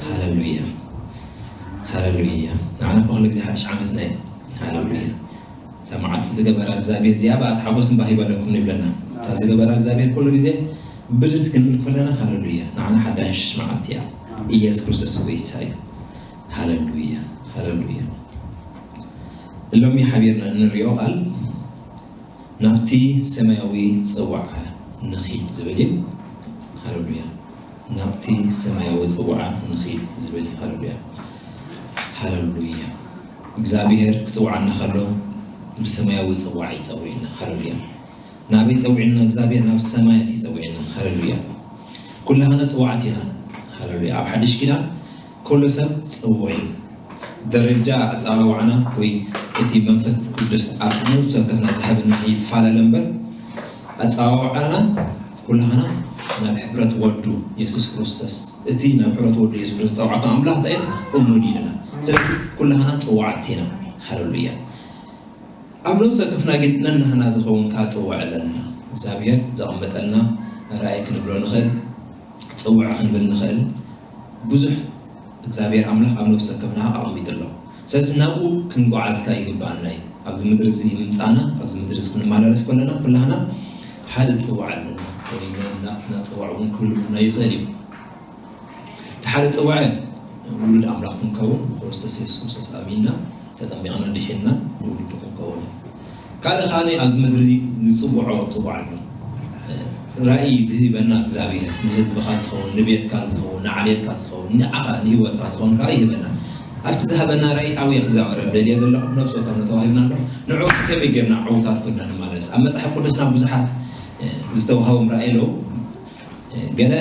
ሃለሉያ፣ ሃለሉያ። ንዓና እኮ ኩሉ ግዜ ሓድሽ ዓመትና እዩ። ሃለሉያ። እታ መዓልቲ ዝገበራ እግዚኣብሔር እዚኣ ብኣት ሓጎስን ባህ ይበለኩም ይብለና። እታ ዝገበራ እግዚኣብሔር ኩሉ ግዜ ብድት ክንብል ከለና፣ ሃለሉያ፣ ንዓና ሓዳሽ መዓልቲ እያ። ኢየሱስ ክርስቶስ ጎይታ እዩ። ሃለሉያ፣ ሃለሉያ። ሎሚ ሓቢርና እንሪኦ ቃል ናብቲ ሰማያዊ ጽዋዕ ንኺድ ዝብል እዩ። ሃለሉያ። ናብቲ ሰማያዊ ጽዋዕ ንኺድ ዝብል እዩ። ሃለሉያ፣ ሃለሉያ። እግዚኣብሔር ክጽውዓና ከሎ ብሰማያዊ ጽዋዕ ይጸውዕና። ሃለሉያ። ናበይ ጸውዕና እግዚኣብሔር? ናብ ሰማያት ይጸውዕና። ሃለሉያ። ኩላህና ጽዋዓት ኢና። ሃለሉያ። ኣብ ሓድሽ ኪዳን ኩሉ ሰብ ጽውዕ እዩ። ደረጃ ኣጸዋውዓና ወይ እቲ መንፈስ ቅዱስ ኣብ ነፍሲ ወከፍና ዝሃበና ይፈላለ እምበር፣ ኣጸዋውዓና ኩላህና ናብ ሕብረት ወዱ የሱስ ክርስቶስ፣ እቲ ናብ ሕብረት ወዱ የሱስ ክርስቶስ ዝጸውዓካ ኣምላኽ እንታይ እዩ? እሙን እዩ ኢልና። ስለዚ ኩላህና ጽዋዓት ኢና። ሃለሉያ። ኣብ ነፍሲ ወከፍና ግን ነንሕና ዝኸውን ከዓ ጽዋዕ ኣለና። እግዚኣብሔር ዘቐመጠልና ራእይ ክንብሎ ንኽእል፣ ጽውዕ ክንብል ንኽእል። ብዙሕ እግዚኣብሔር ኣምላኽ ኣብ ነፍሲ ወከፍና ኣቐሚጡ ኣሎ። ስለዚ ናብኡ ክንጓዓዝ ከዓ ይግባኣና እዩ። ኣብዚ ምድሪ እዚ ምምጻእና፣ ኣብዚ ምድሪ እዚ ክንመላለስ ከለና ኩላህና ሓደ ጽዋዕ ኣለና። ወይ ናትና ጽዋዕ እውን ክህልወና ይኽእል እዩ። እቲ ሓደ ጽዋዕ ውሉድ ኣምላኽ ክንከውን፣ ብክርስቶስ የሱስ ክርስቶስ ኣሚንና ተጠሚቕና ድሒንና ንውሉዱ ክንከውን እዩ። ካልእ ከኣ ኣብዚ ምድሪ ዝጽውዖ ጽዋዕ ኣሎ። ራእይ ዝህበና እግዚኣብሔር ንህዝብኻ ዝኸውን፣ ንቤትካ ዝኸውን፣ ንዓሌትካ ዝኸውን፣ ንዓኻ ንህይወትካ ዝኸውን ከኣ ይህበና። ኣብቲ ዝሃበና ራእይ ኣብየ ክዛረብ ደልየ ዘለኹ፣ ነፍሲ ወከፍና ተዋሂብና ኣሎ። ንዕኡ ከመይ ጌርና ዕዉታት ኮይንና ንመላለስ? ኣብ መጽሓፍ ቅዱስና ብዙሓት ዝተዋህቦም ራእይ ኣለዉ። ገለ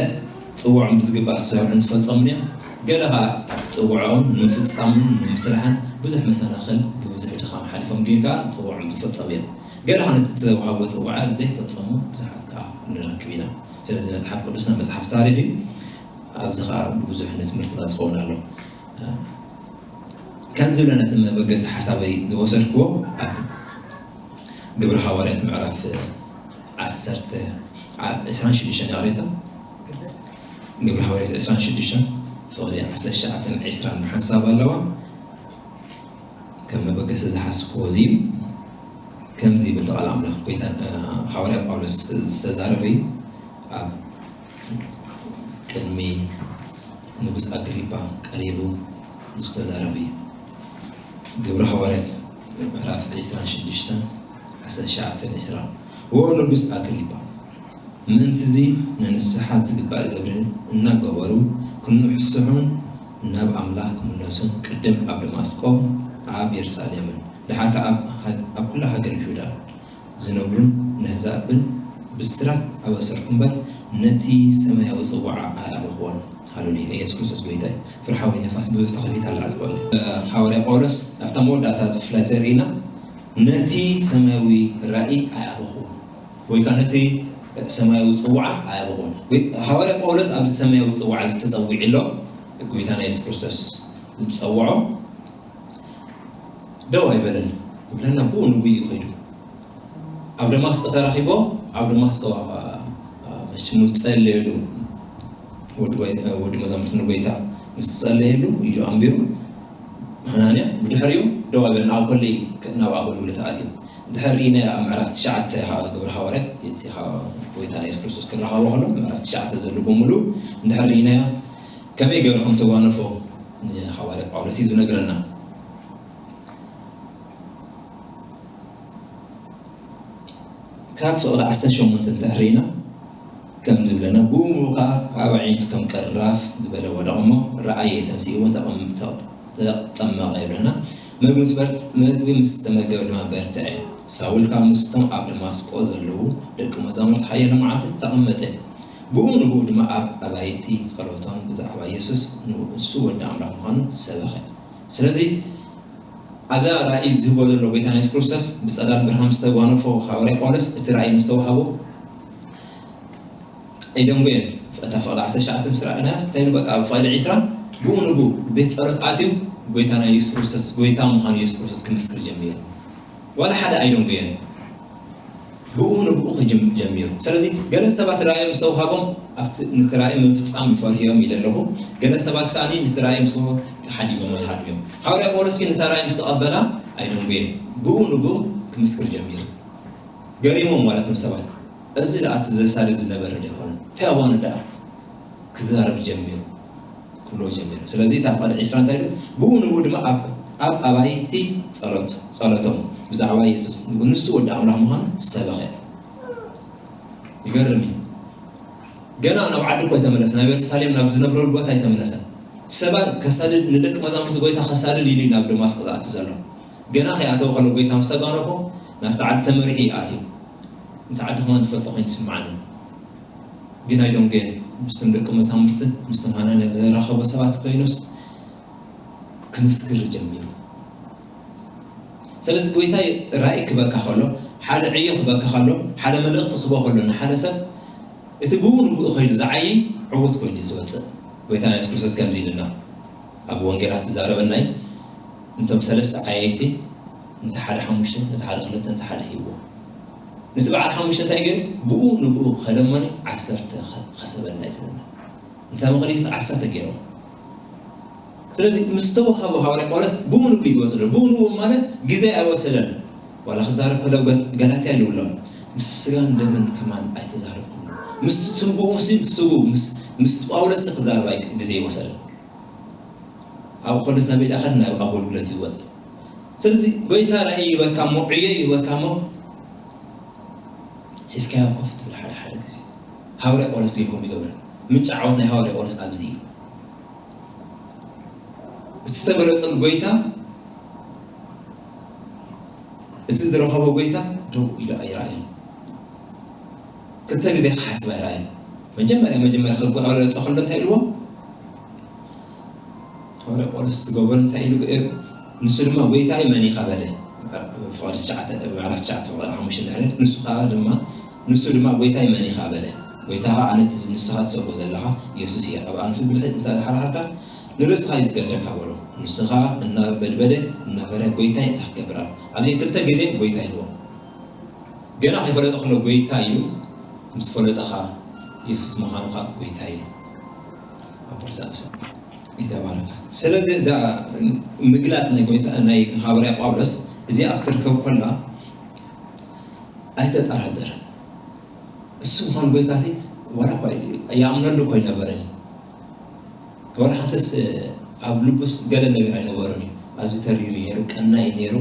ጽውዖም ብዝግባእ ዝሰርሑን ዝፈጸሙን እዮም። ገለ ከኣ ጽውዖም ንምፍጻሙን ንምስራሕን ብዙሕ መሰናኽል ብብዙሕ ድኻም ሓሊፎም ግን ከኣ ጽውዖም ዝፈጸሙ እዮም። ገለ ከኣ ነቲ ዝተዋህቦ ጽውዓ ዘይፈጸሙ ብዙሓት ከኣ ንረክብ ኢና። ስለዚ መጽሓፍ ቅዱስና መጽሓፍ ታሪኽ እዩ። ኣብዚ ከኣ ብዙሕ ንትምህርትና ዝኸውን ኣሎ። ከምዚ ኢለ ነቲ መበገሲ ሓሳበይ ዝወሰድክዎ ኣብ ግብሪ ሃዋርያት ምዕራፍ ዓሰርተ፣ ዓ-፣ ዕስራን ሽዱሽተን ይቕሬታ። ግብሪ ሃዋርያት ዕስራን ሽዱሽተን ፍቕዲ ዓሰርተ ትሽዓተን ዕስራን ብሓንሳብ ኣለዋ። ከም መበገሲ ዝሓዝክዎ እዚ እዩ። ከምዚ ይብል ቃል ኣምላኽ፣ ጎይታ፣ እ፣ ሃዋርያ ጳውሎስ ዝተዛረበ እዩ። ኣብ ቅድሚ ንጉስ ኣግሪጳ ቀሪቡ ዝተዛረበ እዩ። ግብሪ ሃዋርያት ምዕራፍ ዕስራን ሽዱሽተን፣ ዓሰርተ ትሽዓተን ዕስራን። ወ ንጉስ ኣግሪጳ፣ ምእንቲ እዚ ንንስሓ ዝግባእ ግብሪ እናገበሩ ክንሕስሑን ናብ ኣምላኽ ክምለሱን ቅድም ኣብ ደማስቆ ኣብ የሩሳሌምን ደሓር ከኣ ኣብ ሃ-፣ ኣብ ኩላ ሃገር ይሁዳ ዝነብሩን ነህዛብን ብስራት ኣበሰርኩ እምበር ነቲ ሰማያዊ ጽዋዓ ኣይኣበኹዎን። ሃሌሉያ። ኢየሱስ ክርስቶስ ጎይታ እዩ። ፍርሓዊ ነፋስ ብዙሕ ተኸፊታ ኣላ ዕጽዋ። ሃዋርያ ጳውሎስ ኣብታ መወዳእታ ክፍላ ተርእይና ነቲ ሰማያዊ ራእይ ኣይኣበኹዎን ወይ ከኣ ነቲ ሰማያዊ ጽዋዓ ኣይኣበኹዎን። ወይ ሃዋርያ ጳውሎስ ኣብዚ ሰማያዊ ጽዋዓ እዚ ተጸዊዑ ኣሎ። ጎይታና የሱስ ክርስቶስ ዝጸውዖ ደው ኣይበለን ይብለና። ብኡ ንጉ እዩ ከይዱ። ኣብ ደማስቆ ተራኺቦ፣ ኣብ ደማስቆ፣ አ፣ አ፣ መቸም ምስ ጸለየሉ፣ ወዲ ጎይ-፣ ወዲ መዛሙርቲ ንጎይታ ምስ ጸለየሉ እዩ ኣንቢሩ። ሃናንያ ብድሕሪኡ ደው ኣይበለን፣ ኣብ ከሎ እዩ ናብ ኣገልግሎት ኣትዩ። እንድሕር ርኢናዮ ኣብ ምዕራፍ ትሽዓተ ሃ-፣ ግብሪ ሃዋርያት፣ እቲ ሃ-፣ ጎይታ ናይ የሱስ ክርስቶስ ክራኸቦ ከሎ፣ ምዕራፍ ትሽዓተ ዘሎ ብምሉእ እንድሕር ርኢናዮ፣ ከመይ ገይሩ ከም ተጓነፎ ንሃዋርያ ጳውሎስ እዩ ዝነግረና። ካብ ፍቕዲ ዓሰርተ ሸሞንተ እንተ ርኢና፣ ከም ዝብለና፣ ብኡ ከኣ ኣብ ኣዒንቱ ከም ቀራፍ ዝበለ ወደቐ እሞ፣ ረኣየ፣ ተንሲኡ እውን ተቐም-፣ ተቕ-፣ ተጠመቐ ይብለና። ምግቢ ምስ በር-፣ ምግቢ ምስ ተመገበ ድማ በርትዐ። ሳውል ከኣ ምስቶም ኣብ ደማስቆ ዘለዉ ደቂ መዛሙርቲ ሓያሎ መዓልቲ ተቐመጠ። ብኡ ንብኡ ድማ ኣብ ኣባይቲ ጸሎቶም ብዛዕባ የሱስ ንሱ ወዲ ኣምላኽ ምዃኑ ሰበኸ። ስለዚ ኣብዛ ራእይ ዝህቦ ዘሎ ጎይታና የሱስ ክርስቶስ ብጸዳል ብርሃን ዝተጓነፎ ሃዋርያ ጳውሎስ እቲ ራእይ ምስ ተዋህቦ ኣይደንጎየን። እታ ፍቕዲ ዓሰርተ ትሽዓተ ምስ ረኣናያ እንታይ ኢሉ በቃ ኣብ ፍቕዲ ዒስራ ብኡ ንብኡ ቤት ጸሎት ኣትዩ ጎይታና የሱስ ክርስቶስ ጎይታ ምዃኑ የሱስ ክርስቶስ ክምስክር ጀሚሩ። ዋላ ሓደ ኣይደንጎየን። ብኡ ንብኡ ክጅም ጀሚሩ። ስለዚ ገለ ሰባት ራእዮም ዝተውሃቦም ኣብቲ ነቲ ራእይ ምፍጻም ይፈርህዮም ኢለ ኣለኹ። ገለ ሰባት ከኣ ነቲ ራእይ ምስ ተወ ሓዲጎም ይሃዱ እዮም። ሃዋርያ ጳውሎስ ግን ነታ ራእይ ምስ ተቐበላ ኣይደንጉየን። ብኡ ንብኡ ክምስክር ጀሚሩ። ገሪሞም ማለት እዮም ሰባት። እዚ ደኣ እቲ ዘሳድድ ዝነበረ ዶ ኣይኮነን? እንታይ እዋኑ ደኣ ክዛረብ ጀሚሩ? ክብሎ ጀሚሩ። ስለዚ እታ ፍቓድ ዕስራ እንታይ ኢሉ? ብኡ ንብኡ ድማ ኣብ ኣብ ኣባይቲ ጸሎት ጸሎቶም ብዛዕባ የሱስ ንሱ ወዲ ኣምላኽ ምዃኑ ሰበኸ። ይገርም እዩ። ገና ናብ ዓዲ እኮ ኣይተመለሰን። ናብ የሩሳሌም ናብ ዝነብረሉ ቦታ ኣይተመለሰን። ሰባት ከሳድድ ንደቂ መዛሙርቲ ጎይታ ከሳድድ ኢሉ እዩ ናብ ደማስቆ ዝኣቱ ዘሎ። ገና ከይኣተወ ከሎ ጎይታ ምስ ተጓነፎ ናብቲ ዓዲ ተመሪሑ እዩ ኣትዩ። ነቲ ዓዲ ከማን ትፈልጦ ኮይኑ ትስምዓኒ። ግን ኣይደንጎየን። ምስቶም ደቂ መዛሙርቲ ምስቶም ሃናንያ ዝራኸቦ ሰባት ኮይኑስ ክምስክር ጀሚሩ። ስለዚ ጎይታይ ራእይ ክበካ ከሎ፣ ሓደ ዕዮ ክበካ ከሎ፣ ሓደ መልእኽቲ ክህቦ ከሎ ንሓደ ሰብ እቲ ብኡ ንብኡ ከይዱ ዝዓዪ ዕዉት ኮይኑ እዩ ዝወፅእ። ጎይታና የሱስ ክርስቶስ ከምዚ ኢሉና ኣብ ወንጌላት ዝዛረበናይ እንቶም ሰለስተ ዓየይቲ ነቲ ሓደ ሓሙሽተ ነቲ ሓደ ክልተ ነቲ ሓደ ሂብዎ። ነቲ በዓል ሓሙሽተ እንታይ ገይሩ? ብኡ ንብኡ ከደመኒ ዓሰርተ ከሰበልና እዩ ዝብለና። እንታይ መኸሊት ዓሰርተ ገይሮም። ስለዚ ምስ ተወሃቦ ሃዋርያ ጳውሎስ ብኡ ንብኡ እዩ ዝወሰደ። ብኡ ንብኡ ማለት ግዜ ኣይወሰደን። ዋላ ክዛረብ ከሎ ገ- ገላትያ ይብሎም። ምስ ስጋን ደምን ከማን ኣይተዛረብኩም። ምስ ስምብኡ ሲ ምስ ስጉ ምስ ምስ ጳውሎስ ክዛረብ ኣይ- ግዜ ይወሰደን። ኣብ ኮለስ ናብ ቤት ኣኸል ናብ ኣገልግሎት ይወጥ። ስለዚ ጎይታ ራእይ ይበካ እሞ ዕዮ ይበካ እሞ ሒዝካዮ ኮፍ ትብል ሓደ ሓደ ግዜ ሃዋርያ ጳውሎስ ግን ከምኡ ይገብረን። ምንጪ ዓወት ናይ ሃዋርያ ጳውሎስ ኣብዚ እዩ። እቲ ዝተመረጸሉ ጎይታ፣ እዚ ዝረኸቦ ጎይታ ደው ኢሉ ኣይረኣየን። ክልተ ግዜ ክሓስብ ኣይረኣየን። መጀመርያ መጀመርያ ከጓ- ከሎ እንታይ ኢልዎ? ሃዋርያ ጳውሎስ ዝገበሮ እንታይ ኢሉ ገይሩ? ንሱ ድማ ጎይታይ መን ኢኻ በለ። ፍቕሪ ትሽዓተ ምዕራፍ ትሽዓተ ፍቕሪ ሓሙሽተ ድሕሪ ንሱ ከዓ ድማ ንሱ ድማ ጎይታይ መን ኢኻ በለ። ጎይታ ከዓ ኣነ እቲ ንስኻ ትሰብኮ ዘለኻ ኢየሱስ እየ። ኣብ ኣንፊ ብልሒ እንተ ሓርሓርካ ንርእስኻ እዩ ዝገደካ በሎ። ንሱ ከዓ እናበድበደ እናበረ ጎይታይ እንታይ ክገብር ኣሎ? ኣብዚ ክልተ ግዜ ጎይታ ኢልዎ። ገና ከይፈለጠ ከሎ ጎይታ እዩ። ምስ ፈለጠኻ ኢየሱስ ምዃኑ ከዓ ጎይታ እዩ። ኣብ ቦርሳ ምስ ይተባረከ። ስለዚ እዛ ምግላጥ ናይ ጎይታ ናይ ሃዋርያ ጳውሎስ እዚኣ ክትርከብ ከላ ኣይተጠራጠረን። እሱ ምዃኑ ጎይታ ሲ ዋላ እኳ ይኣምነሉ እኮ ኣይነበረን እዩ። ዋላ ሓንተስ ኣብ ልቡስ ገለ ነገር ኣይነበረን እዩ። ኣዝዩ ተሪር እዩ ነይሩ፣ ቀናኢ እዩ ነይሩ።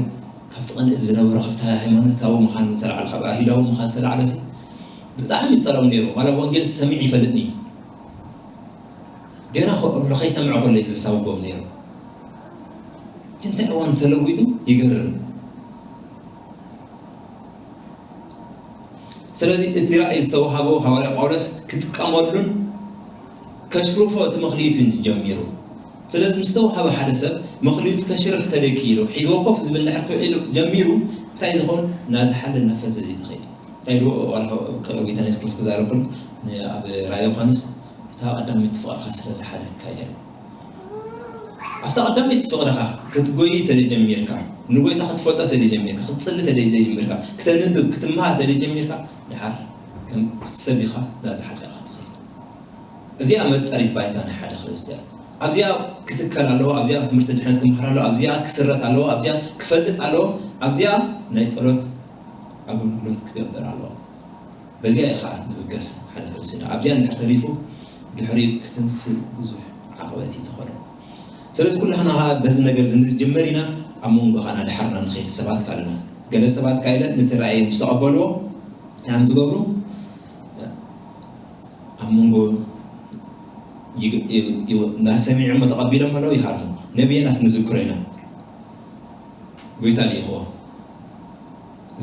ካብቲ ቀንኢ ዝነበረ ካብቲ ሃይማኖታዊ ምዃን ዝተላዕለ ካብ ኣሂዳዊ ምዃን ዝተላዕለ ሲ ብጣዕሚ ይጸልኦም ነይሩ። ዋላ ወንጌል ሰሚዑ ይፈልጥን እዩ። ገና ከሎ ከይሰምዐ ከሎ እዩ ዘሳውጎም ነይሩ። ግን እንታይ እዋን ተለዊጡ ይገርም። ስለዚ እቲ ራእይ ዝተዋሃቦ ሃዋርያ ጳውሎስ ክጥቀመሉን ከሽርፎ እቲ መኽሊቱ ጀሚሩ። ስለዚ ምስ ተዋሃበ ሓደ ሰብ መኽሊቱ ከሽርፍ ተደኪኢሉ ሒዝዎ ኮፍ ዝብል ድሕር ክውዒሉ ጀሚሩ እንታይ ዝኸውን ናዝሓለ ነፈዘ ዘይትኽእል እንታይ ድዎ ዋላ ቤታ ናይ ስፖርት ክዛረብ ከሎ ኣብ ራእይ ዮሃንስ እታ ቀዳመይቲ ፍቕርኻ ስለ ዝሓለካ እያ። ኣብታ ቀዳመይቲ ፍቕርኻ ክትጎይ ተደጀሚርካ ንጎይታ ክትፈልጦ ተደጀሚርካ ክትፅሊ ተደጀሚርካ ክተንብብ ክትምሃር ተደጀሚርካ ድሓር ከም ሰብ ኢኻ ናዝሓልካ ኢኻ ትኸይድ። እዚኣ መጠሪት ባይታ ናይ ሓደ ክርስትያን ኣብዚኣ ክትከል ኣለዎ ኣብዚኣ ትምህርቲ ድሕነት ክምሃር ኣለዎ ኣብዚኣ ክስረት ኣለዎ ኣብዚኣ ክፈልጥ ኣለዎ ኣብዚኣ ናይ ፀሎት ኣገልግሎት ክገብር ኣለዎ። በዚኣ እዩ ከዓ ዝብገስ ሓደ ክርስትያን ኣብዚኣ እንድሕር ተሪፉ ድሕሪኡ ክትንስእ ብዙሕ ዓቕበት እዩ ዝኾነ። ስለዚ ኩላህና ከዓ በዚ ነገር ዝንጅምር ኢና። ኣብ መንጎ ከዓ ናድሓርና ንኸይድ ሰባት ከዓ ኣለና። ገለ ሰባት ከዓ ኢለ ነቲ ራእይ ምስ ተቐበልዎ እንታይ እዮም ዝገብሩ? ኣብ መንጎ ይግ- ይግ- ይወ- እናሰሚዖሞ ተቐቢሎም ኣለዉ ይሃርሙ። ነብየናስ ንዝክሮ ኢና። ጎይታ ልኢኽዎ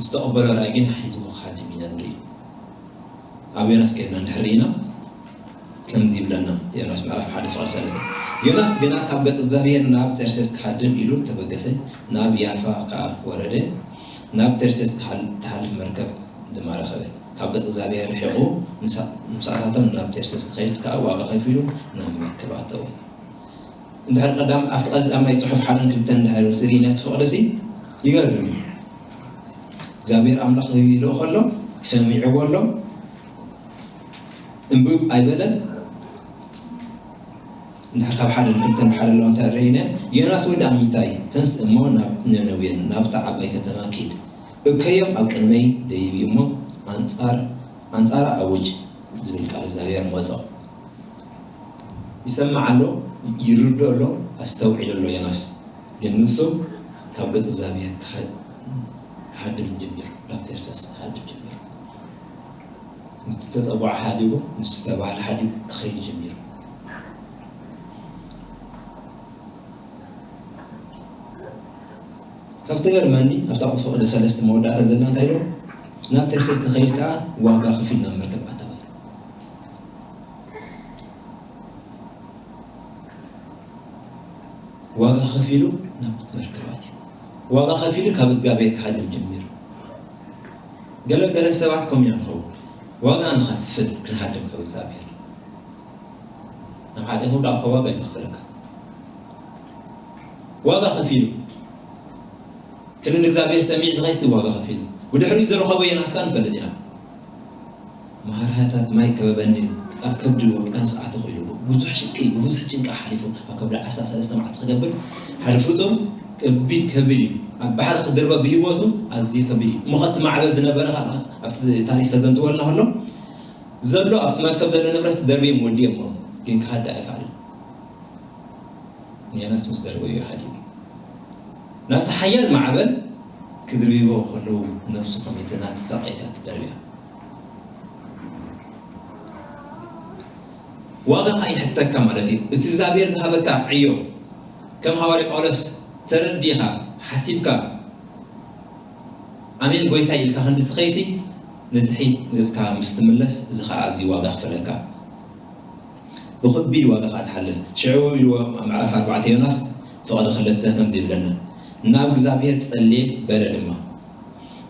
ዝተቐበሎ ራእይ ግን ሒዝዎ ክሃድም ኢና ንርኢ። ኣብ ዮናስ ከድና እንድሕር ርኢና ከምዚ ይብለና ዮናስ ምዕራፍ ሓደ ፍቕሪ ሰለስተ ዮናስ ግና ካብ ገጽ እግዚኣብሔር ናብ ተርሴስ ክሃድም ኢሉ ተበገሰ፣ ናብ ያፋ ከኣ ወረደ፣ ናብ ተርሴስ ክሓል- ትሓልፍ መርከብ ድማ ረኸበ። ካብ ገጽ እግዚኣብሔር ርሒቑ ምስ- ምስኣታቶም ናብ ተርሴስ ክኸይድ ከኣ ዋጋ ከፊሉ ናብ መርከብ ኣተወ። እንድሕር ቀዳም ኣብቲ ቀዳማይ ጽሑፍ ሓደን ክልተን እንድሕር ትርእይና እቲ ፍቕሪ ሲ ይገርም እዩ። እግዚኣብሔር ኣምላኽ ይልኦ ከሎ ሰሚዕዎ ኣሎ፣ እምብብ ኣይበለን። እንድሕር ካብ ሓደ ንክልተ ንሓደ ኣለዎ እንተ ርኢነ፣ ዮናስ ወዲ ኣሚታይ፣ ተንስ እሞ ናብ ነነዌ፣ ናብታ ዓባይ ከተማ ኪድ፣ እከዮም ኣብ ቅድመይ ደይቢ እሞ ኣንጻር ኣንጻራ ኣውጅ ዝብል ቃል እግዚኣብሔር መጾ። ይሰምዕ ኣሎ፣ ይርዶ ኣሎ፣ ኣስተውዒሉ ኣሎ ዮናስ። ግን ንሱ ካብ ገጽ እግዚኣብሔር ክሃ-፣ ክሃድም ጀሚሩ፣ ናብ ተርሰስ ክሃድም ጀሚሩ። ንዝተጸውዐ ሓዲጉ፣ ንዝተባህለ ሓዲጉ ክኸይድ ጀሚሩ። ካብ ትገርመኒ፣ ኣብታ ቁፍቕደ ሰለስተ መወዳእታ ዘላ እንታይ ኢሉ? ናብ ተርሴስ ክኸይድ ከኣ ዋጋ ከፊሉ ናብ መርከብ ኣተወ። ዋጋ ከፊሉ ናብ መርከብ ኣትዩ። ዋጋ ከፊሉ ካብ እግዚኣብሔር ክሃድም ጀሚሩ። ገለ ገለ ሰባት ከምኡ ኢና ንኸውን። ዋጋ ንኸፍል ክንሃድም ካብ እግዚኣብሔር። ናብ ሓጢኣት ምውዳቕ እኮ ዋጋ እዩ ዘኽፍለካ። ዋጋ ከፊሉ። ክሊ ንእግዚኣብሔር ሰሚዕ ዝኸይሲ ዋጋ ከፊሉ። ብድሕሪኡ ዝረኸቦ ዮናስ ከኣ ንፈልጥ ኢና። ማህርሃታት ማይ ከበበኒ፣ ኣብ ከብዲ ውቅያኖስ ኣተኹ ኢሉ። ብዙሕ ሽቂ፣ ብብዙሕ ጭንቂ ሓሊፉ፣ ኣብ ከብዲ ዓሳ ሰለስተ መዓልቲ ክገብር፣ ሓደ ፍጡር ከቢድ፣ ከቢድ እዩ። ኣብ ባሕሪ ክድርበ ብህይወቱ ኣዝዩ ከቢድ እዩ። እሞ እቲ ማዕበል ዝነበረ ከኣ ኣብቲ ታሪኽ ከዘንትወልና ከሎ፣ ዘሎ ኣብቲ መርከብ ዘሎ ንብረት ደርብዮም ወዲኦሞ፣ ግን ክሃድእ ኣይከኣለን። ንዮናስ ምስ ደርበዮ ሃዲኡ። ናብቲ ሓያል ማዕበል ክድርብይዎ ከለዉ ነብሱ ከመይ ናተሳቐየት እያ ትደርብያ። ዋጋ ከኣ ይሕተካ ማለት እዩ። እቲ እግዚኣብሔር ዝሃበካ ዕዮ ከም ሃዋርያ ጳውሎስ ተረዲኻ፣ ሓሲብካ፣ ኣሜን ጎይታይ ኢልካ ክንዲ ትኸይሲ፣ ንድሕሪት ገጽካ ምስ ትምለስ፣ እዚ ኸኣ ኣዝዩ ዋጋ ክፍለካ። ብኸቢድ ዋጋ ኸኣ ትሓልፍ። ሽዑ ኢልዎ ኣብ ምዕራፍ ኣርባዕተ ዮናስ ፍቕዲ ክልተ ከምዚ ይብለና፣ ናብ እግዚኣብሔር ጸልየ በለ ድማ፣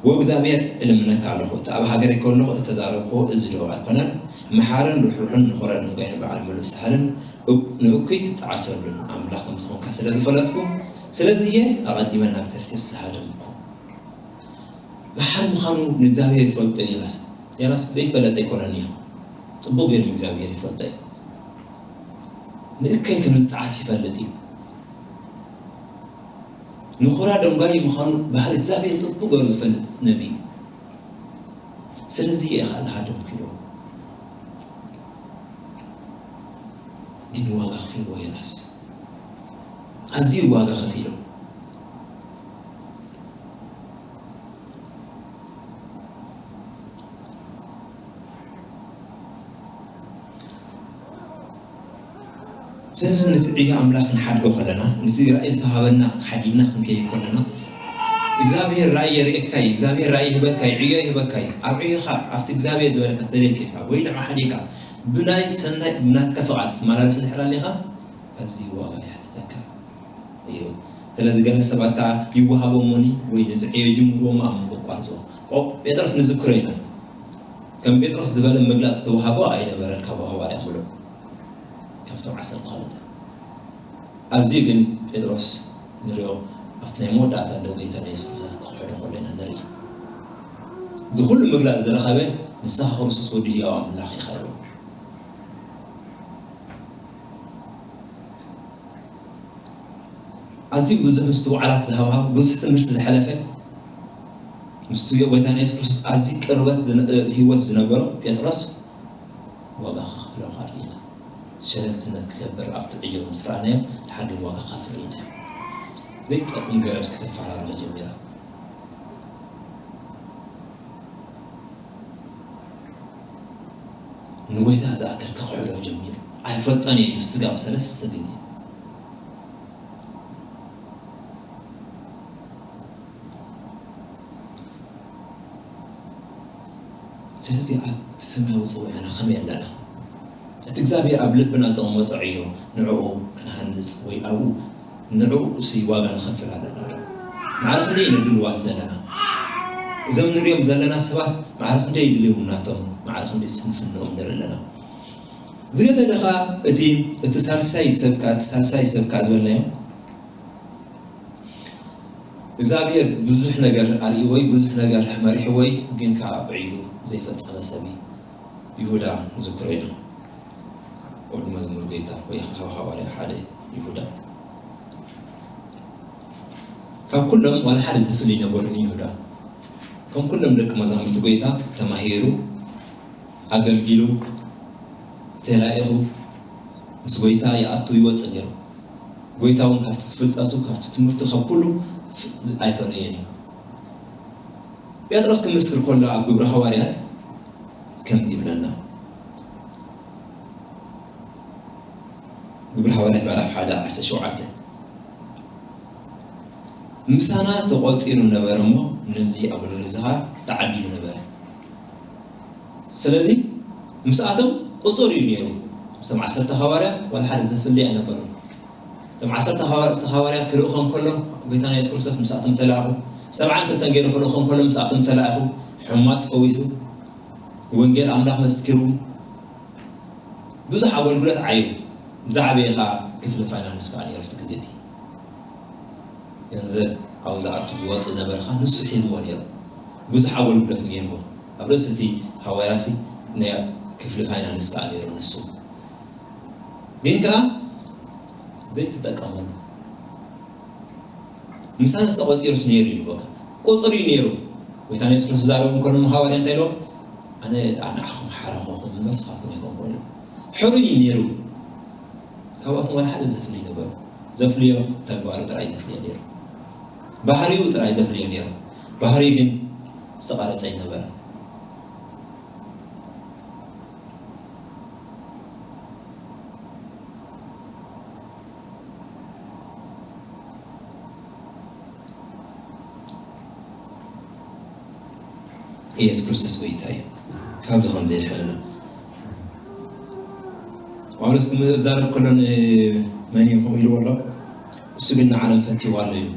ወእግዚኣብሔር እልምነካ ኣለኹ፣ እቲ ኣብ ሃገረይ ከለኹ ዝተዛረብክዎ እዚ ዶ ኣይኮነን? መሓርን ርሕሩሕን ንኹረ ደንጓይን በዓል ምሉእ ሳህልን እብ-፣ ንእኩይ ትጠዓሰሉን ኣምላኽ ከም ዝኾንካ ስለ ዝፈለጥኩ፣ ስለዚ እየ ኣቐዲመ ናብ ተርሴስ ዝሃደምኩ። መሓሪ ምዃኑ ንእግዚኣብሔር ይፈልጦ እዩ። ዮናስ፣ ዮናስ ዘይፈለጠ ኣይኮነን እዩ። ጽቡቕ ገይሩ እግዚኣብሔር ይፈልጦ እዩ። ንእከይ ከም ዝጠዓስ ይፈልጥ እዩ። ንኹራ ደንጓይ ምዃኑ ባህሪ እግዚኣብሔር ጽቡቕ ገይሩ ዝፈልጥ ነቢ እዩ። ስለዚ እየ ኸዓ ዝሃደምኩ ኢሉ። ግን ዋጋ ከፊልዎ ዮናስ። ኣዝዩ ዋጋ ከፊሉ። ስለዚ ነቲ ዕዮ ኣምላኽ ክንሓድጎ ከለና፣ ነቲ ራእይ ዝተዋህበና ሓዲግና ክንከይድ ከለና፣ እግዚኣብሔር ራእይ የርእየካ እዩ፣ እግዚኣብሔር ራእይ ይህበካ እዩ፣ ዕዮ ይህበካ እዩ። ኣብ ዕዮኻ ኣብቲ እግዚኣብሔር ዝበለካ ተደልኪልካ ወይ ንዓ ሓዲግካ ብናይ ሰናይ ብናትካ ፍቓድ ትመላለስ እንድሕር ኣሊኻ፣ ኣዝዩ ዋጋ ይሓትተካ እዩ። ስለዚ ገለ ሰባት ከኣ ይወሃቦም እሞኒ ወይ ነዚ ዕዮ ይጅምርዎ እሞ ኣብ መንጎ ኣቋርጽዎ። ጳው-፣ ጴጥሮስ ንዝክሮ ኢና። ከም ጴጥሮስ ዝበለ ምግላጽ ዝተወሃቦ ኣይነበረን ካብ ሃዋርያ ምሉእ። ካብቶም ዓሰርተ ክልተ። ኣዝዩ ግን ጴጥሮስ ንሪኦ ኣብቲ ናይ መወዳእታ እንዶ ጎይታ ናይ የሱስ ክርስቶስ ክኽሕዶ ከሎ ኢና ንርኢ። እዚ ኩሉ ምግላጽ ዝረኸበ ንስኻ ክርስቶስ ወዲ ህያው ኣምላኽ ኢኻ ኢሉ። ኣዝዩ ብዙሕ ምስትውዓላት ዝሃብሃብ፣ ብዙሕ ትምህርቲ ዝሓለፈ፣ ምስ ጎይታና የሱስ ክርስቶስ ኣዝዩ ቅርበት ዝነ-፣ ህይወት ዝነበሮ ጴጥሮስ ዋጋ ከኽፍሎ ከኣ ርኢና። ሸለልትነት ክገብር ኣብቲ ዕዮ ምስ ረኣናዮ፣ ድሓር ግን ዋጋ ክኸፍል ርኢናዮ። ዘይጠቅም ገረድ ከተፈራርሆ ጀሚራ። ንጎይታ ዝኣክል ክኽሕዶ ጀሚሩ። ኣይፈልጦን እየ ኢሉ ስጋብ ሰለስተ ግዜ። ስለዚ ኣብ ሰማያዊ ጽውዕና ከመይ ኣለና? እቲ እግዚኣብሔር ኣብ ልብና ዘቐመጦ ዕዮ ንዕኡ ክንሃንጽ ወይ ኣብኡ ንዕኡ እሱይ ዋጋ ንኸፍል ኣለና ዶ? ማዕረ ክንደይ ኢና ድልዋት ዘለና? እዞም ንሪኦም ዘለና ሰባት ማዕረ ክንደይ ድልውናቶም፣ ማዕረ ክንደይ ስንፍንኦም ንርኢ ኣለና። ዝገደለ ኸኣ እቲ፣ እቲ ሳልሳይ ሰብ ከኣ፣ እቲ ሳልሳይ ሰብ ከኣ ዝበልናዮ፣ እግዚኣብሔር ብዙሕ ነገር ኣርእይዎይ፣ ብዙሕ ነገር መሪሕዎይ፣ ግን ከዓ ብዕዩ ዘይፈጸመ ሰብ እዩ። ይሁዳ ንዝክሮ ኢና። ወዲ መዝሙር ጎይታ ወይ ካብ ሃዋርያ ሓደ ይሁዳ። ካብ ኩሎም ዋላ ሓደ ዘፍሊ ነበሩን ይሁዳ። ከም ኩሎም ደቂ መዛሙርቲ ጎይታ ተማሂሩ፣ ኣገልጊሉ፣ ተላኢኹ፣ ምስ ጎይታ ይኣቱ ይወጽእ ነይሩ። ጎይታ እውን ካብቲ ፍልጠቱ፣ ካብቲ ትምህርቲ፣ ካብ ኩሉ ፍ-፣ ኣይፈለየን እዩ። ጴጥሮስ ክምስክር ከሎ ኣብ ግብሪ ሃዋርያት ከምዚ ይብለና። ግብሪ ሃዋርያት ምዕራፍ ሓደ ዓሰርተ ሸውዓተ። "ምሳና ተቖጺሩ ነበረ እሞ ነዚ ኣገልግሎትኻ ተዓዲሉ ነበረ። ስለዚ ምስኣቶም ቁጹር እዩ ነይሩ። ምስቶም ዓሰርተ ሃዋርያ ዋላ ሓደ ዘፍሊ ኣይነበሩን። እቶም ዓሰርተ ሃዋ-፣ ሃዋርያ ክልእኾም ከሎ፣ ጎይታና የሱስ ክርስቶስ ምስኣቶም ተላእኹ። ሰብዓን ክልተን ገይሩ ክልእኾም ከሎ ምስኣቶም ተላእኹ። ሕሙማት ፈዊሱ፣ ወንጌል ኣምላኽ መስኪሩ፣ ብዙሕ ኣገልግሎት ዓይቡ። ዝዓበየ ኸኣ ክፍሊ ፋይናንስ ከኣ ነይሩ ኣብቲ ግዜ እቲ። ገንዘብ ኣብ ዝኣቱ ዝወጽእ ነበረ ኸኣ ንሱ ሒዝዎ ነይሩ። ብዙሕ ኣገልግሎት ነይርዎ። ኣብ ርእሲ እቲ ሃዋርያሲ ናይ ክፍሊ ፋይናንስ ከኣ ነይሩ ንሱ። ግን ከኣ ዘይተጠቀመሉ። ምሳንስ ተቖጺሩስ ነይሩ እዩ፣ በቃ። ቁጽሪ እዩ ነይሩ። ጎይታ የሱስ ክርስቶስ ዝዛረቡ ከሎ ንሃዋርያ እንታይ ኢሎም? "ኣነ ደኣ ንዓኹም ሓረኸኹም እምበር ንስኻትኩም ኣይኮንኩን" ኢሉ። ሕሩይ እዩ ነይሩ። ካብኣቶም ዋላ ሓደ ዘፍልዩ ነበሩ። ዘፍልዮ ተግባሩ ጥራይ ዘፍልዮ ነይሩ። ባህሪኡ ጥራይ ዘፍልዮ ነይሩ። ባህሪኡ ግን ዝተቐረጸ ኣይነበረን። ኢየሱስ ክርስቶስ ጎይታ እዩ። ካብዚ ከም ዘድሕነና። ጳውሎስ ክዛረብ ከሎ ንመን እዩ ከምኡ ኢልዎ ኣሎ? "እሱ ግን ንዓለም ፈቲዋ ኣሎ" እዩ።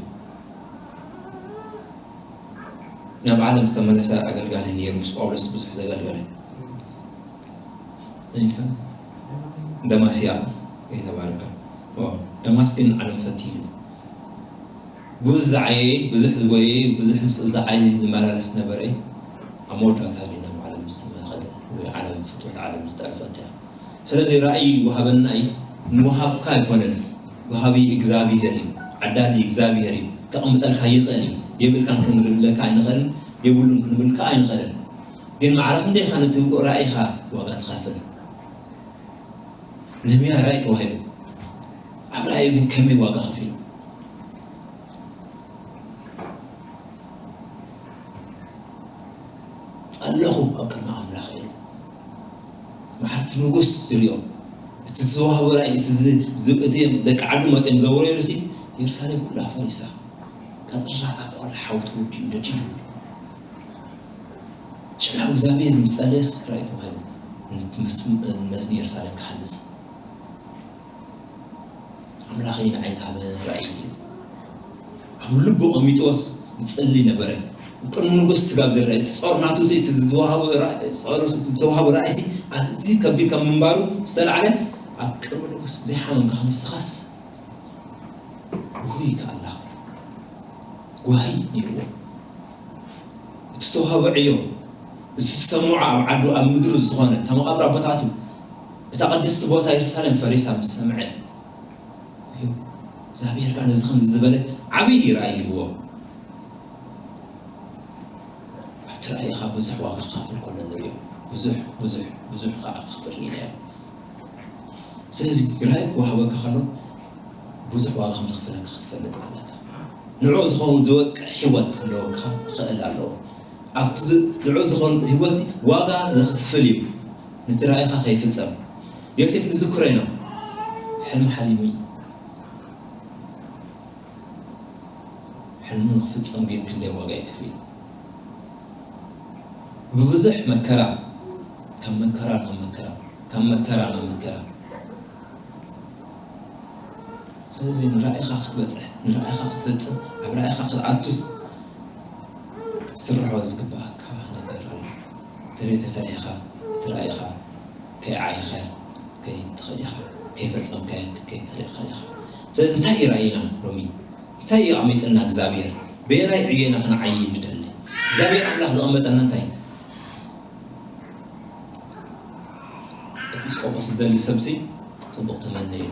ናብ ዓለም ዝተመለሰ ኣገልጋሊ ነይሩ፣ ምስ ጳውሎስ ብዙሕ ዘገልገለ። መን ኢልካ? ደማስያ። የተባረከ። ዋው። ደማስ ግን ዓለም ፈትዩ። ብዙሕ ዝዓየየ፣ ብዙሕ ዝጎየየ፣ ብዙሕ ምስ ዝዓይ ዝመላለስ ነበረ። ኣብ መወዳእታ ግን ናብ ዓለም ዝተመኸለ፣ ወይ ዓለም ፍትወት ዓለም ዝተረፈት እያ። ስለዚ ራእይ ይወሃበና እዩ። ንወሃብካ ኣይኮነን። ወሃቢ እግዚኣብሔር እዩ። ዓዳሊ እግዚኣብሔር እዩ። ከቐምጠልካ ይኽእል እዩ። የብልካን ክንብለካ ኣይንኽእልን። የብሉን ክንብልካ ኣይንኽእልን። ግን ማዕረ ክንደይ ኢኻ ነቲ ራእይኻ ዋጋ ትኸፍል? ነህምያ ራእይ ተዋሂቡ። ኣብ ራእዩ ግን ከመይ ዋጋ ከፊሉ? "ጸለኹ ኣብ ቅድሚ ኣምላኽ" ኢሉ። ማዕረ እቲ ንጉስ ዝሪኦ፣ እቲ ዝተዋህቦ ራእይ፣ እቲ ዝ-፣ ዝ-፣ እቲ ደቂ ዓዱ መጺኦም ዘውረዩሉሲ፣ የሩሳሌም ኩላ ፈሪሳ፣ ቀጽርታታ ብኹሉ ሓዊ ተወዲኡ ነዲዱ። ሽዑ ናብ እግዚኣብሔር ምስ ጸለየስ ራእይ ተዋሂቡ፣ ምስ-፣ ምስ-፣ የሩሳሌም ክሃንጽ። ኣምላኸይ ንዓይ ዝሃበ ራእይ እዩ። ኣብ ልቡ ቀሚጥዎስ ዝጽሊ ነበረ። ቅድሚ ንጉስ ስጋብ ዝረአ፣ እቲ ጾር ናቱ፣ እቲ ዝተዋህቦ ራእይ፣ ጾር፣ ዝተዋህቦ ራእይሲ ኣዝዩ ከቢድ ካብ ምንባሩ ዝተላዕለ፣ ኣብ ቅድሚ ንጉስ ዘይሓመምካ ንስኻስ ውሁይ ከኣላኻ። ጓሂ ነይርዎ። እቲ ዝተዋህቦ ዕዮ፣ እቲ ዝሰምዖ ኣብ ዓዱ፣ ኣብ ምድሩ ዝኾነ፣ እታ መቓብር ኣቦታቱ፣ እታ ቅድስቲ ቦታ የሩሳሌም ፈሪሳ ምስ ሰምዐ፣ እዩ፣ እግዚኣብሔር ከኣ ነዚ ከምዚ ዝበለ ዓብዪ ራእይ ሂብዎ። ኣብቲ ራእይኻ ብዙሕ ዋጋ ክኸፍል ከሎ ንሪኦ። ብዙሕ፣ ብዙሕ፣ ብዙሕ ከኣ ክኸፍል ኢና። ስለዚ ራእይ ክወሃበካ ከሎ ብዙሕ ዋጋ ከም ዝኽፍለካ ክትፈልጥ ኣለካ። ንዕኡ ዝኸውን ዝወቅዕ ህይወት ክህልወካ ክኽእል ኣለዎ። ኣብቲ ዝ-፣ ንዕኡ ዝኸውን ህይወት ዋጋ ዘኽፍል እዩ። ነቲ ራእይኻ ከይፍጸም። ዮሴፍ ንዝክሮ ኢና። ሕልሚ ሓሊሙ እዩ። ሕልሙ ንክፍጸም ግን ክንደይ ዋጋ እዩ ከፊሉ። ብብዙሕ መከራ፣ ካብ መከራ ናብ መከራ፣ ካብ መከራ ናብ መከራ። ስለዚ ንራእይኻ ክትበጽሕ፣ ንራእይኻ ክትፈጽም፣ ኣብ ራእይኻ ክትኣቱስ ክትስርሖ ዝግባኣካ ነገር ኣሎ። እንተዘይ ተሰሪሕኻ፣ እቲ ራእይኻ ከይዓየኻዮ ክትከይድ ትኽእል ኢኻ፣ ከይፈጸምካዮ ክትከይድ ትኽእል ኢኻ። ስለዚ እንታይ እዩ ራእይና ሎሚ? እንታይ እዩ ኣቐሚጥልና እግዚኣብሔር? በየናይ ዕዮ ኢና ክንዓዪ ንደሊ? እግዚኣብሔር ኣምላኽ ዘቐመጠልና እንታይ እዩ? ኤጲስቆጶስ ዝደሊ ሰብሲ ጽቡቕ ተመነዩ።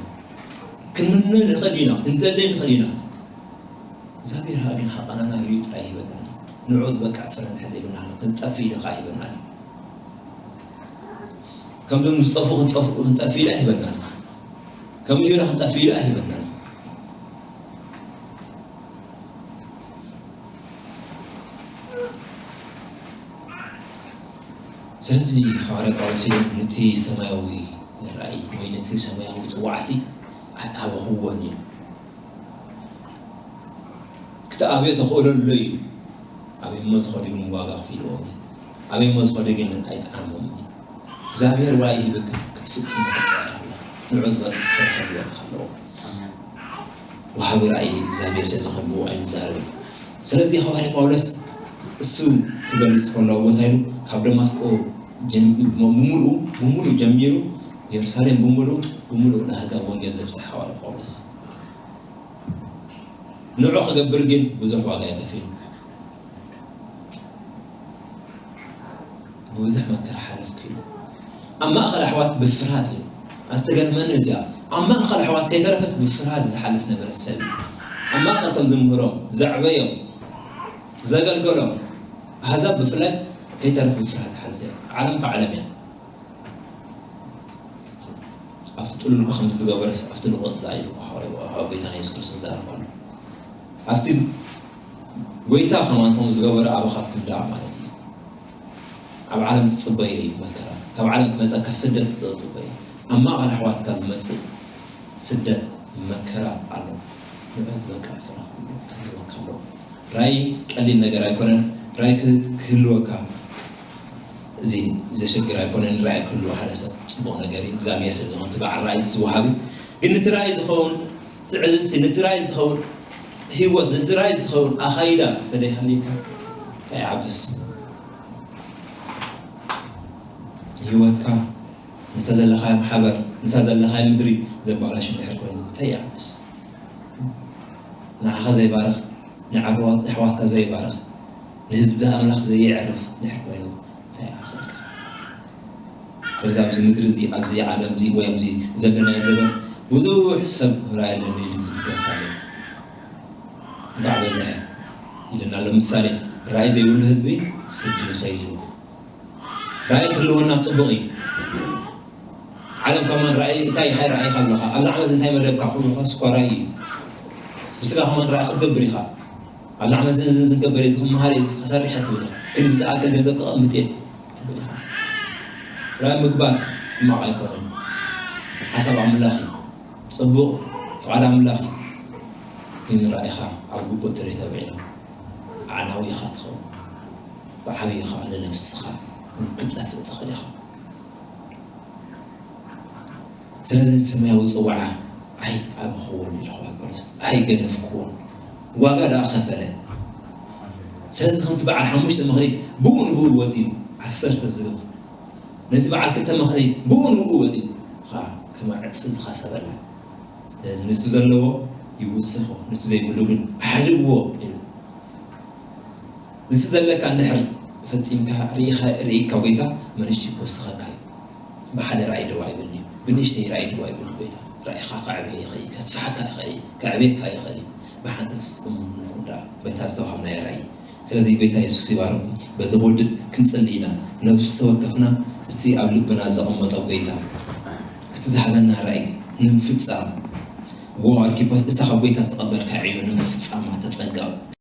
ክንምነ ንኽእል ኢና፣ ክንደሊ ንኽእል ኢና። እግዚኣብሔር ኸኣ ግን ሃቐናና ርእዩ ጥራይ ይህበና። ንዑ ዝበቅዕ ፍረ እንድሕር ዘይብልና ክንጠፍእ ኢሉ ኸኣ ይህበና። ከምዞም ዝጠፍኡ ክንጠፍ-፣ ክንጠፍእ ኢሉ ኣይህበናን። ከም ይሁዳ ክንጠፍእ ኢሉ ኣይህበናን። ስለዚ ሃዋርያ ጳውሎስ ኢሉ ነቲ ሰማያዊ ራእይ ወይ ነቲ ሰማያዊ ጽዋዕሲ ኣይኣበኽዎን ኢሉ። ክትኣብዮ ተኽእሎ ኣሎ እዩ። ኣበይ እሞ ዝኸዱ ግን ዋጋ ክፍልዎም እዩ። ኣበይ እሞ ዝኸዱ ግን ኣይጠዓሞም እዩ። እግዚኣብሔር ራእይ ሂብካ ክትፍጽም ክትጽዕር ኣለካ። ንዑ ዝበቅዕ ፍረ ክህልወካ ኣለዎ። ወሃቢ ራእይ እግዚኣብሔር ስለ ዝኾነ ብኡ ኣይንዛረብን። ስለዚ ሃዋርያ ጳውሎስ እሱ ክገልጽ ከሎ እውን እንታይ ኢሉ? ካብ ደማስቆ ጀም-፣ ብምሉኡ፣ ብምሉኡ ጀሚሩ የሩሳሌም ብምሉኡ፣ ብምሉኡ ንኣህዛብ ወንጌል ዘብጽሐ ሃዋርያ ጳውሎስ። ንዑ ክገብር ግን ብዙሕ ዋጋ እዩ ከፊሉ። ብብዙሕ መከራ ሓለፍኩ ኢሉ። ኣብ ማእከል ኣሕዋት ብፍርሃት እዩ። ኣትገርመኒ እዚኣ። ኣብ ማእከል ኣሕዋት ከይተረፈስ ብፍርሃት ዝሓልፍ ነበረ ሰብ እዩ። ኣብ ማእከል እቶም ዝምህሮም፣ ዘዕበዮም፣ ዘገልገሎም ኣህዛብ ብፍላይ ከይተረፍ ብፍርሃት ዝሓልፍ ነይሩ። ዓለም እኳ ዓለም እያ። ኣብቲ ጥሉል እኮ ከምዚ ዝገበረስ ኣብቲ ንቑጥ ደኣ ኢሉ እኮ ሃዋርያ፣ ሃዋርያ ጎይታና የሱስ ክርስቶስ ዝዛረብ ኣሎ። ኣብቲ ጎይታ ከማን ከምኡ ዝገበረ ኣባኻትኩም ደኣ ማለት እዩ። ኣብ ዓለም ትጽበዮ እዩ መከራ። ካብ ዓለም ክመጸካ ስደት ትጽበዮ። ኣብ ማእከል ኣሕዋትካ ዝመጽእ ስደት መከራ ኣሎ። ንዑ ዝበቅዕ ፍረ ክህልወካ ኣለዎ። ራእይ ቀሊል ነገር ኣይኮነን። ራእይ ክ-፣ ክህልወካ እዚ ዘሸግር ኣይኮነን። ራእይ ክህልዎ ሓደ ሰብ ጽቡቕ ነገር እዩ። እግዚኣብሔር ስለ ዝኾነ እቲ በዓል ራእይ ዝወሃብ እዩ። ግን ነቲ ራእይ ዝኸውን ትዕዝብቲ፣ ነቲ ራእይ ዝኸውን ህይወት፣ ነቲ ራእይ ዝኸውን ኣኻይዳ እንተደይሃልዩካ እንታይ ይዓብስ? ንህይወትካ፣ ነታ ዘለኻያ ማሕበር፣ ነታ ዘለኻያ ምድሪ ዘባላሹ እንድሕር ኮይኑ እንታይ ይዓብስ? ንዓኻ ዘይባርኽ፣ ንዓርዋ-፣ ንኣሕዋትካ ዘይባርኽ፣ ንህዝቢ ኣምላኽ ዘየዕርፍ እንድሕር ኮይኑ እንታይ ይዓብሰልካ? ስለዚ ኣብዚ ምድሪ እዚ፣ ኣብዚ ዓለም እዚ ወይ ኣብዚ ዘለናዮ ዘበን ብዙሕ ሰብ ራእይ ኣለኒ ኢሉ ዝብገስ ኣሎ። እንኳዕ በዝሐ ኢልና ኣሎ። ምሳሌ ራእይ ዘይብሉ ህዝቢ ስዲ ይኸይድ እዩ። ራእይ ክህልወና ጽቡቕ እዩ። ዓለም ከማን ራእይ እንታይ ኢኻ ራእይኻ ኣለኻ? ኣብዚ ዓመት እንታይ መደብካ ክብሉኻ ስኳራይ እዩ። ብስጋ ከማን ራእይ ክትገብር ኢኻ። ኣብዚ ዓመት እዚ፣ እዚ ዝገበር እዩ፣ እዚ ክመሃር እዩ፣ እዚ ክሰርሕ እየ ትብል ኢኻ። ክንዲ ዝኣክል ገንዘብ ከቐምጥ እየ ትብል ኢኻ። ራእይ ምግባር ሕማቕ ኣይኮነን። ሓሳብ ኣምላኽ እዩ። ጽቡቕ ፍቓድ ኣምላኽ እዩ። ግን ራእይኻ ኣብ ግቡእ እንተዘይተብዒሎ ኣዕናዊ ኢኻ ትኸውን። ብዓብዪ ኸኣ ንነብስኻ ክትጠፍእ ትኽእል ኢኻ። ስለዚ እቲ ሰማያዊ ጽዋዓ ኣይጣበኽዎን ኢሉ ሃዋርያ ጳውሎስ፣ ኣይገደፍክዎን። ዋጋ ደኣ ከፈለ። ስለዚ ከምቲ በዓል ሓሙሽተ መኽሊት ብኡ ንብኡ ወጺኡ፣ ዓሰርተ ዝብል፣ ነቲ በዓል ክልተ መኽሊት ብኡ ንብኡ ወጺኡ ኸኣ ከመ ዕጽፊ ዝኸሰበላ። ስለዚ ነቲ ዘለዎ ይውስኾ፣ ነቲ ዘይብሉ ግን ኣሕድግዎ ኢሉ። ነቲ ዘለካ እንድሕር ፈጺምካ ርኢኻ፣ ርኢካ ጎይታ መልሱ ክወስኸካ እዩ። ብሓደ ራእይ ደው ኣይበልን'ዩ፣ ብንእሽተይ ራእይ ደው ኣይበልን ጎይታ። ራእይኻ ከዕብዮ ይኽእል እዩ፣ ከስፍሓካ ይኽእል እዩ፣ ከዕብየካ ይኽእል እዩ። ብሓንሳብ እሙን ንኹን ደኣ፣ በታ ዝተዋህብናዮ ራእይ። ስለዚ ጎይታ የሱስ ይባርኩም። በዚ ክወድእ ክንጽሊ ኢና። ነፍሲ ወከፍና እቲ ኣብ ልብና ዘቐመጦ ጎይታ፣ እቲ ዝሃበና ራእይ ንምፍጻም። ዎ ኣርኪፖስ፣ እስታ ካብ ጎይታ ዝተቐበልካ ዕዮ ንምፍጻማ ተጠንቀቕ።